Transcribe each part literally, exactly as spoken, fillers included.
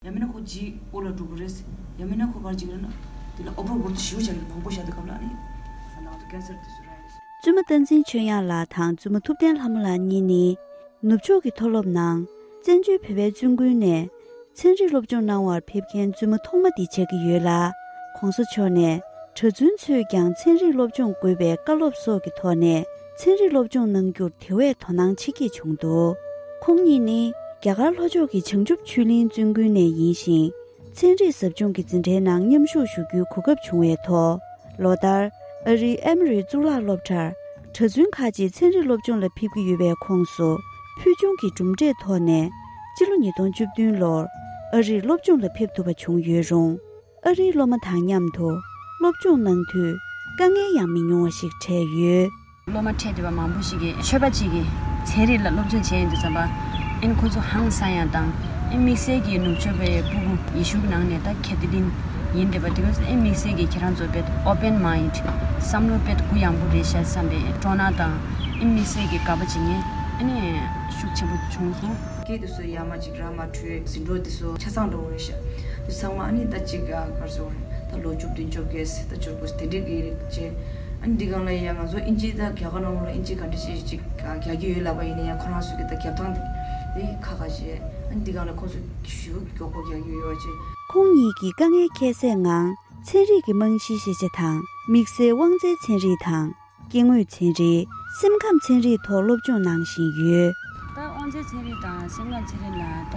ཡང་མིན་ན་ཁོ་ལྗིད་དབུགས་ལ་འགྲོ་གི་རེད། ཡང་མིན་ན་ཁོ་ག་རེ་བྱེད་ཀྱི་རེད་ན། དེ་ལ་ཨོ་བར་ཝརཀ་ཞེ་པོ་བྱ་གི་རེད། མང་པོ་བཞག་དུས་སྐབས་ལ་ནི་ང་ཚོ་ཀེན་སར་དེ་ཚོ་རག་ཡོད་རེད། བཙུན་མ་བསྟན་འཛིན་ཆོས་དབྱངས་ལགས་དང་བཙུན་མ་ཐུབ་བསྟན་ལྷ་མོ་ལགས་གཉིས་ནི། ནུབ་ཕྱོགས་ཀྱི་མཐོ་སློབ་ནང་བཙན་བྱོལ་བོད་པའི་བཙུན་དགོན་ནས་ཚན་རིག་སློབ་སྦྱོང་གནང་བར་ཕེབས་མཁན་བཙུན་མ་ཐོག་མ་དེ་ཆགས་ཀྱི་ཡོད་ལ། ༸གོང་ས་མཆོག་ནས་གྲྭ་བཙུན་ཚོས་ཀྱང་ཚན་རིག་སློབ་སྦྱོང་དགོས་པའི་བཀའ་སློབ་སོགས་ཀྱི་ཐོག་ནས་ཚན་རིག་སློབ་སྦྱོང་གནང་རྒྱུར་དེ་བས་དོ་སྣང་ཆེ་སྐྱེད་བྱུང་འདུག་ཁོང་གཉིས་ནི་རྒྱ་གར་ལྷོ་ཕྱོགས་ཀྱི་བྱང་ཆུབ་ཆོས་གླིང་བཙུན་དགོན་ནས་ཡིན་ཞིང་། ཚན་རིག་ཟབ་སྦྱོང་གི་འཛིན་གྲྭའི་ནང་མཉམ་ཞུགས་ཞུ་རྒྱུའི་གོ་སྐབས་བྱུང་བའི་ཐོག་ལོ་ལྟར་ཨ་རིའི་ཨེ་མོ་རི་གཙུག་ལག་སློབ་གྲྭར་གྲྭ་བཙུན་ཁག་ཅིག་ཚན་རིག་སློབ་སྦྱོང་ལ་ཕེབས་ཀྱི་ཡོད་པའི་ཁོངས་སུ་ཕུལ་བྱུང་གི་གྲུབ་འབྲས་ཐོག་ནས་སྤྱི་ལོ་ཉིས་སྟོང་བཅུ་བདུན་ལོར་ཨ་རིར་སློབ་སྦྱོང་ལ་ཕེབས་ཐུབ་པ་བྱུང་ཡོད་རུང་། ཨ་རིའི་སློབ་མ་དང་མཉམ་དུ་སློབ་སྦྱོང་གནང་དུས་དཀའ་ངལ་ཡང་མི་ཉུང་བ་ཞིག་འཕྲད་ཡོད། སློབ་མ་འཕྲད་བསྡད་པ་མང་པོ་ཞིག་གིས་ཆོས་པ་གཅིག་གིས་ཚན་རིག་ལ་སློབ་སྦྱོང་བྱས་ཡོང་དུས་ཙམ་པ། ཨེ་ནི་ཁོ་ཚོ་ཧང་སང་ཡ་དང་། ཨེ་དམིགས་བསལ་གྱི་ནུབ་ཕྱོགས་པའི་སྤུ་གུ་ཡེ་ཤུ་གི་ནང་ནས་ད་ཁེ་ཐི་ལིན་ཡིན་བསྡད་པ་དེ་ཚོ་ཨེ་དམིགས་བསལ་གྱི་ཁྱེད་རང་ཚོ་དཔེ་ཨོ་པན་མའིན་ཌི་བསམ་བློ་དཔེ་གུ་ཡངས་པོ་རེད་ཤག་བསམ་པའི་སྤྲོ་སྣང་དང་། ཨེ་དམིགས་བསལ་གྱི་དགའ་པོ་བྱེད་མཁན་ཨེ་ནི་ཤུགས་ཆེན་པོ་བྱུང་སོང་། སྐད་དེ་ཚོ་ཡར་མར་ཅིག་རང་མར་འཕྲོས་ཟིན་འགྲོ་དེ་ཚོ་ཆ་ཚང་འགྲོ་གི་རེད་ཤག་དེ་ཚང་མ་ཨ་ནི་ད་ཅིག་ག་རེ་ཟེར་དགོས་རེད། ད་ལོ་བཅུ་བདུན་བཅོ་བརྒྱད་ད་བཅུ་དགུ་དེ་འདྲའི་གི་རེད་བྱས། ཨ་ནི་འདི་སྒང་ལ་ཡང་ང་ཚོ་ཨིན་ཇི་ད་རྒྱ་གར་ནང་ལོགས་ལ་ཨིན་ཇི་ག་འདྲ་ཅིག་ཅིག་རྒྱག་གི་ཡོད་ལབ་པ་ཡིན་ན་ཡང་ཁོ་རང་ཚོ་གི་ད་རྒྱབ་ཐང་དེ་ཁ་ཁ་བྱས། ཨ་ནི་འདི་སྒང་ལ་ཁོ་ཚོ་ཞེ་པོ་མགྱོགས་པོ་རྒྱག་གི་ཡོད་ཅེས། ཁོང་ཉིད་ཀྱིས་དཀའ་ངལ་ཁྱད་བསད་ངང་ཚན་རིག་གི་རྨང་གཞིའི་ཤེས་བྱ་དང་དམིགས་བསལ་དབང་རྩའི་ཚན་རིག་དང་། སྐྱེ་དངོས་ཚན་རིག་སེམས་ཁམས་ཚན་རིག་ཐོག་སློབ་སྦྱོང་གནང་བཞིན་ཡོད། ད་དབང་རྩའི་ཚན་རིག་དང་སེམས་ཁམས་ཚན་རིག་ལ་ད་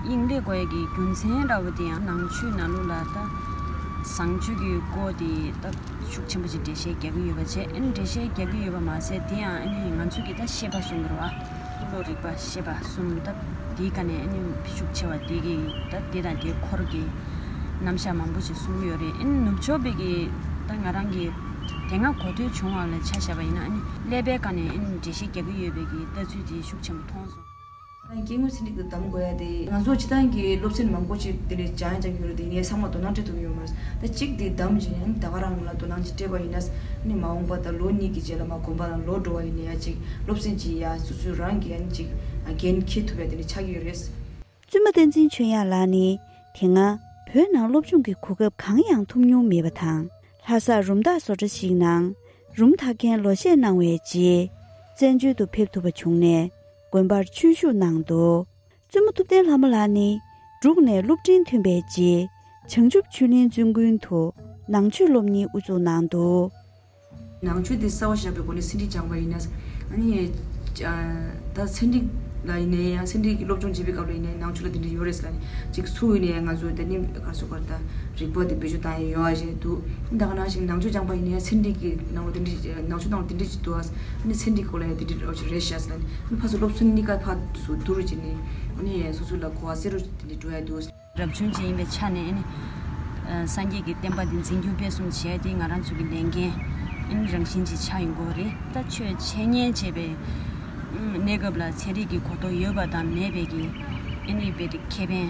དབྱིངས་སླེབས་དགོས་ཡ་གི་རྒྱུ་མཚན་འདྲ་བོ་དེ་ཡང་ནང་ཆོས་ནང་ལོགས་ལ་ད་བཟང་སྤྱོད་ཀྱི་སྐོར་དེ་ད་ཤུགས་ཆེན་པོ་ཅིག་འགྲེལ་བཤད་རྒྱག་གི་ཡོད་པ་བྱས། ཨ་ནི་འགྲེལ་བཤད་རྒྱག་གི་ཡོད་པ་མ་ཟད་དེ་ཡང་ཨ་ནི་ང་ཚོ་གི་ད་ཤེས་པ་གསུམ་རེད་བ། བློ་རིག་པ་ཤེས་པ་གསུམ་ད་དེའི་ཀ་ནས་ཨ་ནི་ཤུགས་ཆེ་བ་དེ་གི་ད་དེ་དང་དེའི་འཁོར་གྱི་རྣམ་གཞག་མང་པོ་ཞིག་གསུང་གི་ཡོད་རེད། ཨ་ནི་ནུབ་ཕྱོགས་པའི་གི་ད་ང་རང་གི་དེ་སྔ་གོ་ཐོས་བྱུང་བ་ལ་ཆ་བཞག་པ་ཡིན་ན། ཨ་ནི་ཀླད་པའི་སྒང་ནས་ཨ་ནི་འགྲེལ་བཤད་རྒྱག་གི་ཡོད་པའི་གི་ལྟ་ཚུལ་དེ་ཤུགས་ཆེན་པོ་མཐོང་སོང་། ད་སྐྱེ་དངོས་ཚན་རིག་ཏུ་གདམ་དགོས་ཡ་དེ་ང་ཚོ་སྤྱི་བཏང་གི་སློབ་ཚན་མང་པོ་ཅིག་དེ་ནས་སྦྱང་ཡ་སྦྱང་གི་ཡོད་རེད། དེ་ནས་ཚང་མ་དོ་སྣང་སྤྲད་ཐུབ་ཀྱི་ཡོད་མ་རེད། ད་གཅིག་དེ་གདམ་བྱས་ནས་ད་ག་རང་ལ་དོ་སྣང་ཅིག་སྤྲད་པ་ཡིན་ན། ཨ་ནི་མ་འོངས་པ་ད་ལོ་གཉིས་ཀྱི་རྗེས་ལ་མ་དགོན་པ་ལ་ལོག་འགྲོ་བ་ཡིན་ན་ཡ་ཅིག་སློབ་ཚན་ཅིག་ཡ་སོ་སོའི་རང་གི་ཨ་ནི་ཅིག་འགན་འཁྱེར་ཐུབ་ཡ་དེ་ནས་ཆགས་ཀྱི་ཡོད་རེད། བཙུན་མ་བསྟན་འཛིན་ཆོས་དབྱངས་ལགས་ནི་དེ་སྔ་བོད་ནང་སློབ་སྦྱོང་གི་གོ་སྐབས་གང་ཡང་ཐོབ་མྱོང་མེད་པ་དང་། ལྷ་སར་རུམ་བཏགས་བཟོ་གྲྭ་ཞིག་ནང་རུམ་འཐག་མཁན་ལོ་ཤས་གནང་བའི་རྗེས། བཙན་བྱོལ་དུ་ཕེབས་ཐུབ་པ་བྱུང་ནས་དགོན་པར་ཆོས་ཞུགས་གནང་འདུག་བཙུན་མ་ཐུབ་བསྟན་ལྷ་མོ་ལགས་ནི་འབྲུག་ནས་སློབ་འབྲིང་ཐོན་པའི་རྗེས། བྱང་ཆུབ་ཆོས་གླིང་བཙུན་དགོན་དུ་ནང་ཆོས་སློབ་གཉེར་དབུ་འཛུགས་གནང་འདུག་ནང་ཆོས་དེ་གསར་བ་བཞག་པའི་སྒོ་ནས་ཚན་རིག་སྦྱངས་པ་ཡིན་ན། ཨ་ནི། ཨ། ད་ཚན་རིག་ལ་ཡིན་ནའི་ཡང་ཚན་རིག་གི་སློབ་སྦྱོང་བྱེད་པའི་སྐབས་ལ་ཡིན་ནའི་ནང་ཆོས་ལ་དེ་འདྲ་ཡོད་རེད་ཟེར་ལ་ནི། གཅིག་སུ་ཡིན་ནའི་ང་ཚོ་དེ་ནི་ག་སོ་གར་ད་རིག་པ་དེ་བེད་སྤྱོད་བཏང་ཡ་ཡོད་ཨ་ཞེས་འདུག་ད་ག་ནང་བཞིན་ནང་ཆོས་སྦྱངས་པ་ཡིན་ནའི་ཚན་རིག་གི་ནང་ལོགས་དེ་འདྲ་ནང་ཆོས་ནང་ལོགས་དེ་འདྲ་ཅིག་འདུག་ཨ་ནི་ཚན་རིག་སྐོར་ལ་ཡང་དེ་འདྲ་འོ་ཅིག་རེད་ཤག་ཟེར་ལ་ནི། ཨ་ནི་ཕར་ཚུར་སློབ་ཚན་གཉིས་ཀ་ཕར་ཚུར་བསྡུར་བྱས་ནས་ཨ་ནི་སོ་སོ་ལ་གོ་བ་ཟེར་རོ་དེ་འདྲ་འགྲོ་ཡ་འདུག་རབ་བྱུང་ཅིག་ཡིན་པའི་ཆ་ནས་ཨ་ནི། ཨ། སངས་རྒྱས་ཀྱི་བསྟན་པ་འདི་འཛིན་སྐྱོང་སྤེལ་གསུམ་བྱས་ཏེ་ང་རང་ཚོ་གི་ལས་འགན་ཨ་ནི་རང་བཞིན་ཅིག་ཆགས་ཡོང་གི་རེད། ད་ཆོས་འཆད་ཉན་བྱེད་པའི་ཨ་གནས་སྐབས་ལ་ཚན་རིག་གི་གོ་རྟོགས་ཡོད་པ་དང་མེད་པའི་གི་ཨ་ནི་རྦད་དེ་ཁེ་ཕན་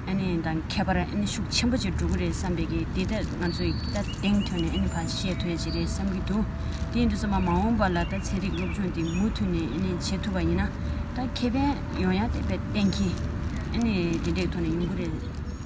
ཨ་ནི་དང་ཁྱད་པར་ཨ་ནི་ཤུགས་ཆེན་པོ་ཅིག་འགྲོ་གི་རེད་བསམ་པའི་གི་འདི་ད་ང་ཚོས་ད་གདེང་ཐོན་ནས་ཨ་ནི་ཕར་བཤད་ཐུབ་ཡ་ཅིག་རེད་བསམ་གྱི་འདུག་དེ་ཡིན་དུས་ཙམ་པ་མ་འོངས་པ་ལ་ད་ཚན་རིག་སློབ་སྦྱོང་འདི་མུ་མཐུད་ནས་ཨ་ནི་བྱེད་ཐུབ་པ་ཡིན་ན། ད་ཁེ་ཕན་ཡོང་ཡ་དེ་དཔེ་གཏན་འཁེལ་ཨ་ནི་དེ་འདྲའི་ཐོག་ནས་ཡོང་གི་རེད་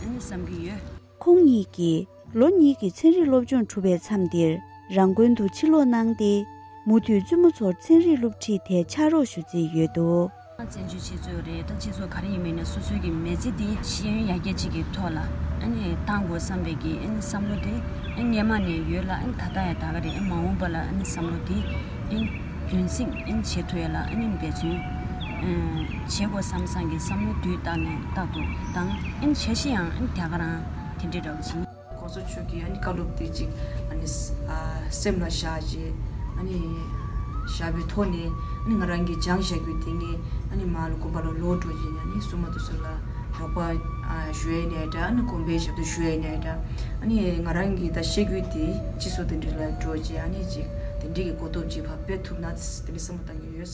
ཨ་ནི་བསམ་གྱི་ཡོད། ཁོང་ཉིད་ཀྱིས་ལོ་གཉིས་ཀྱི་ཚན་རིག་སློབ་སྦྱོང་གྲུབ་པའི་མཚམས་འདིར་རང་དགོན་དུ་ཕྱིར་ལོག་གནང་སྟེ། མུ་མཐུད་བཙུན་མོ་ཚོར་ཚན་རིག་སློབ་ཁྲིད་ཐད་ཕྱག་རོགས་ཞུ་རྩིས་ཡོད་འདུག་བཙན་བྱོལ་སྤྱི་ཚོགས་རེད། ད་སྤྱི་ཚོགས་ག་རེ་ཡིན་མིན་ན་སོ་སོའི་གི་མི་ཚེ་འདི་ཤེས་ཡོན་ཡར་རྒྱས་ཅིག་གི་ཐོག་ལ་ཨ་ནི་བཏང་དགོས་བསམ་པའི་གི་ཨ་ནི་བསམ་བློ་དེ་ཨ་ནི་སྔོན་མ་ནས་ཡོད་ལ། ཨ་ནི་ད་ལྟ་ཡང་ད་ག་རེད། ཨ་ནི་མ་འོངས་པ་ལ་ཨ་ནི་བསམ་བློ་དེ་ཨ་ནི་རྒྱུན་སྲིང་ཨ་ནི་བྱེད་ཐུབ་ཡ་ལ་ཨ་ནི་འབད་བརྩོན་ཨ་བྱེད་དགོས་བསམ་བསམ་གི་བསམ་བློ་དུས་རྟག་ནས་རྟག་ཏུ་བཏང་། ཨ་ནི་བྱ་གཞི་ཡང་ཨ་ནི་ད་ག་རང་དེ་འདྲའི་འདྲ་བོ་ཅིག་གོང་ས་མཆོག་གི་ཨ་ནི་བཀའ་སློབ་དེ་ཅིག་ཨ་ནི་ཨ་སེམས་ལ་བཞག་རྗེས་ཨ་ནི་བཞག་པའི་ཐོག་ནས་ཨ་ནི་ང་རང་གིས་སྦྱངས་བཞག་རྒྱུ་དེ་ངས་ཨ་ནི་མར་ལ་དགོན་པ་ལ་ལོག་འགྲོ་རྗེས་ཨ་ནི་སྲུང་མ་དེ་ཚོ་ལ་རོགས་པ་ཨ་ཞུ་ཡ་ཡིན་ནའི་འདྲ། ཨ་ནི་དགོན་པའི་ཞབས་ཏོག་ཞུ་ཡ་ཡིན་ནའི་འདྲ། ཨ་ནི་ང་རང་གིས་ད་ཤེས་རྒྱུ་དེ་སྤྱི་ཚོགས་དེ་འདྲ་ལ་འགྲོ་རྗེས་ཨ་ནི་ཅིག་དེ་འདྲའི་གི་གོ་རྟོགས་ཅིག་ཕར་སྤེལ་ཐུབ་ན་དེ་འདྲའི་བསམ་བློ་བཏང་གི་ཡོད།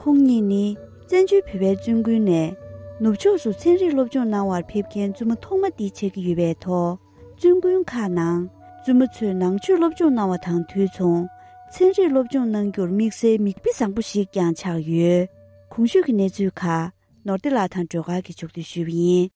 ཁོང་ཉིད་ནི་བཙན་བྱོལ་བོད་པའི་བཙུན་དགོན་ནས་ནུབ་ཕྱོགས་སུ་ཚན་རིག་སློབ་སྦྱོང་གནང་བར་ཕེབས་མཁན་བཙུན་མ་ཐོག་མ་འདི་ཆགས་ཀྱི་ཡོད་པའི་ཐོག་བཙུན་དགོན་ཁག་ནང་བཙུན་མ་ཚོས་ནང་ཆོས་སློབ་སྦྱོང་གནང་བ་དང་དུས་མཚུངས་ཚན་རིག་སློབ་སྦྱོང་གནང་རྒྱུར་དམིགས་བསལ་མིག་དཔེ་བཟང་པོ་ཞིག་ཀྱང་ཆགས་ཡོད། གོང་ཞུས་ཀྱི་གནས་ཚུལ་ཁག་ནོར་བདེ་ལགས་དང་སྒྲོལ་དཀར་གྱིས་ཕྱོགས་བསྡུས་ཞུས་པ་ཡིན།